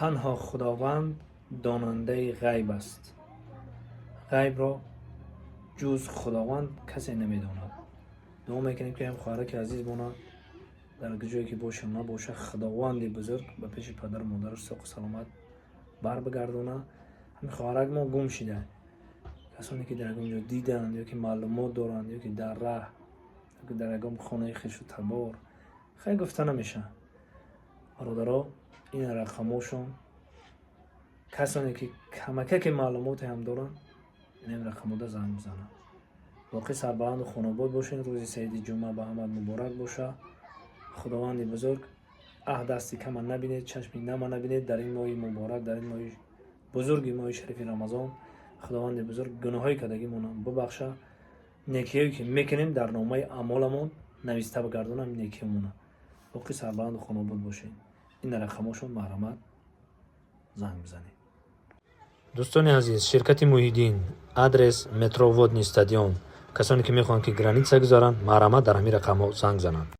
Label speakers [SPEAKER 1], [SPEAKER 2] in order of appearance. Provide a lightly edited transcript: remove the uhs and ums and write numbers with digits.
[SPEAKER 1] Танҳо Худованд донандаи ғайб аст. Ғайбро ҷуз Худованд касе намедонад. Дуо мекунем, ки ҳам хоҳараки азизмона дар ҷое ки боша набоша, Худованди бузург ба пеши падару модараш соқу саломат барбигардона. Ҳамин хоҳарак мо гум шида. Касоне ки дар ягон ҷо диданд ё ки маълумот доранд, ё ки дар раҳ, ё ки дар ягон хонаи хешу табор, хеле гуфта намешавад. Бародаро, ин рақамошон. Касоне ки камакаке маълумоте ҳам доранд, ин рақамота занг бизананд. Боқӣ сарбаланду хонобод бошед. Рӯзи саиди ҷумъа ба ҳамат муборак боша. Худованди бузург аҳ дасти кама набинед, чашми нама набинед. Дар ин моҳи муборак, дар ин моҳи бузурги, моҳи шарифи Рамазон, Худованди бузург гуноҳҳои кардагимонро бубахша, некиҳое ки мекунем, дар номаи аъмоламон нависта бигардонам некиҳомона. Боқӣ сарбаланду хонобод бошед. Ин рақамошон, марҳамат, занг бизанед. Дӯстони азиз, ширкати «Муҳиддин», адрес метро «Водный стадион». Касоне ки мехоҳанд, ки граница гузаранд, марҳамат, дар ҳамин рақамҳо занг зананд.